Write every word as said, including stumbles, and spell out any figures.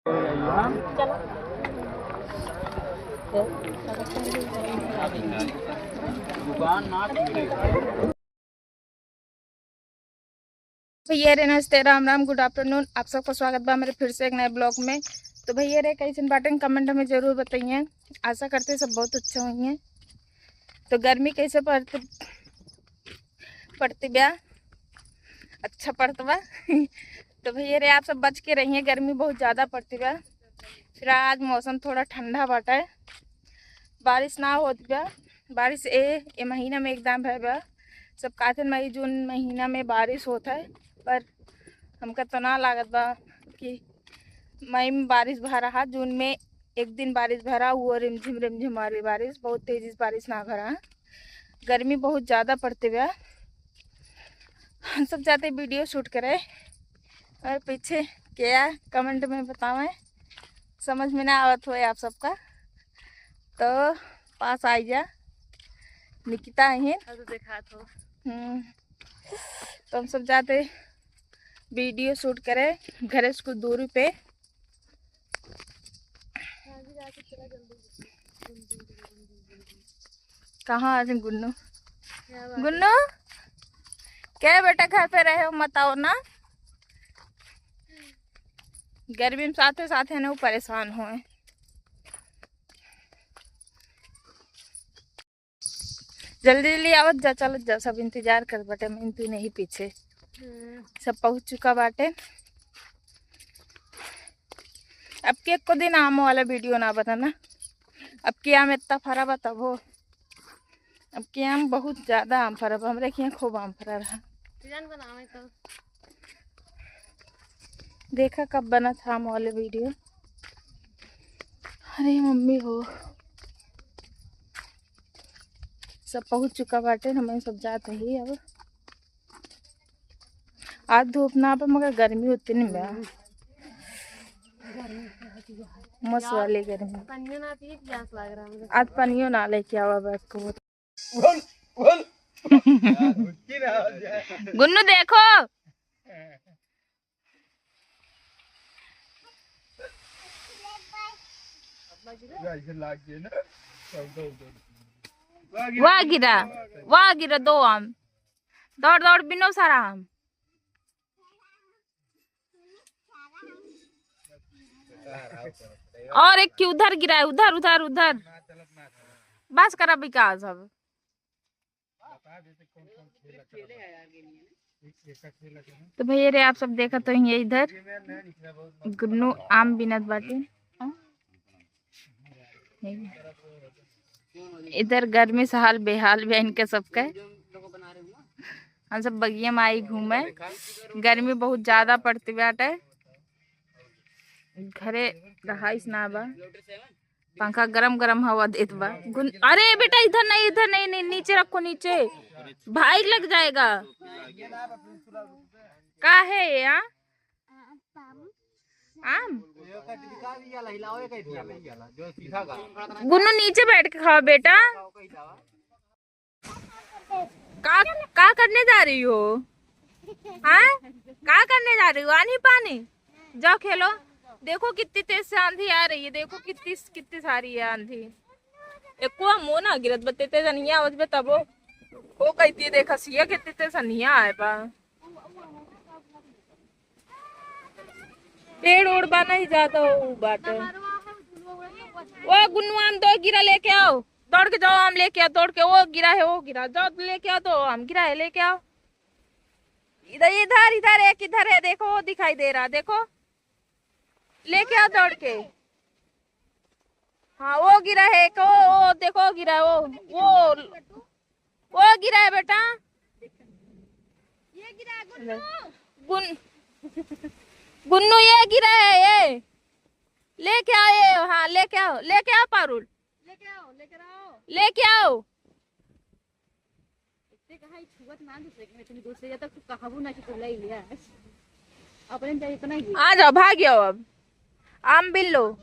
भैया रे, नमस्ते, राम राम, गुड आफ्टरनून। आप सबको स्वागत बा मेरे फिर से एक नए ब्लॉग में। तो भैया रे, कैसन बाटें, कमेंट में जरूर बताइए। आशा करते सब बहुत अच्छा होइए। तो गर्मी कैसे पड़त, पड़त बा? अच्छा पड़त बा। तो भैया रे, आप सब बच के रहिए, गर्मी बहुत ज़्यादा पड़त बा। फिर आज मौसम थोड़ा ठंडा बाटे, बारिश ना होत बा। बारिश ए, ए महीना में एकदम भय बा। सब कहत हैं मई जून महीना में बारिश होत है, पर हमका तो ना लागत बा कि मई में बारिश भा रहा। जून में एक दिन बारिश भा रहा, वो रिमझिम रिमझिम वाली बारिश, बहुत तेजी से बारिश ना भा रहा। गर्मी बहुत ज़्यादा पड़त बा। हम सब जाते वीडियो शूट करे और पीछे क्या कमेंट में बतावें, समझ में ना आवत होए आप सबका तो पास आई जा। निकिता अहिन। अब तो देखात हो। हम्म। तो हम सब जाते वीडियो शूट करे घरे से कुछ दूरी पे। कहाँ आज गुन्नू? क्या बात है? गुन्नू, क्या बेटा घर पे रहे हो, बताओ ना। गर्मी में साथे साथे ना वो परेशान होए। जल्दी जल्दी आवत जा, चलत जा, सब इंतजार कर बटे, मिंटू नहीं पीछे। हम्म। सब पहुँच चुका बाटे। अब के एको दिन आम वाला वीडियो ना बनाना, अब के आम इतना फरा बा तब हो। अब के आम बहुत ज्यादा आम फरा बा, हमरे के यहाँ खूब आम फरा रहा। सीजन बनावे तो। देखा कब बना था आम वाले वीडियो। अरे मम्मी हो, सब पहुँच चुका बाटे, हमें सब जात ही अब। आज धूप ना बा मगर गर्मी उतनी बा। मस्त वाली गर्मी। पनियो ना पी, प्यास लग रहा है मुझे। आज पनियो ना लेके आवा बैग को। गुन्नू देखो। वाह गिरा, वाह गिरा दो आम। दौड़ दौड़ बिनो सारा आम। और एक की उधर गिरा है, उधर, उधर, उधर। बस करा विकास अब। तो भैया रे, आप सब देखत होइहैं इधर गुन्नू आम बिनत बाटे। इधर गर्मी से हाल बेहाल बा इनके सबके। हम सब बगिया में आई घूमे, गर्मी बहुत ज्यादा पड़त बाटे, घरे रहाइस ना बा, पंखा गरम गरम हवा देत बा। गुन-, अरे बेटा, इधर नहीं, इधर नहीं, नहीं, नीचे रखो, नीचे भाई लग जाएगा। का है ये, हाँ? आम? गुन्नू, नीचे बैठ के खाओ बेटा। का, का करने जा रही हो? हाँ, का करने जा रही हो? आंधी पानी, जाओ खेलो। देखो कितनी तेज से आंधी आ रही है, देखो कितनी, कितनी सारी है आंधी। एको आमो ना गिरत बा, तेज आंधी आवत बा तबो। ओ कहती है, देखा सिया कितनी तेज आंधी आए बा। पेड़ ओड़ बा नहीं ज्यादा, वो बाटे। वो गुन्नू आम दो गिरा लेके आओ, दौड़ के जाओ, आम लेके आओ, दौड़ के। वो गिरा है, वो गिरा, जाओ लेके आओ, दो आम गिरा है, लेके आओ। इधर, इधर, इधर एक इधर है, देखो, वो दिखाई दे रहा, देखो, लेके आओ दौड़ के। हाँ, वो गिरा है एक, वो, वो देखो, गिरा है, वो, वो, वो गिरा है बेटा। ये गिरा है, गुन्नू। गुन-, गुन्नू, ये गिरा है, ये। लेके आओ ये, हाँ, लेके आओ, लेके आओ पारुल। लेके आओ, लेके आओ। लेके आओ। इतने कहाँ ही छुअत ना दूसरे के, इतनी दूर से जब तक तू कहाबू ना कि तू ले लिया। अपने तो इतना ही। आ जाओ, भाग जाओ अब। आम बिन लो।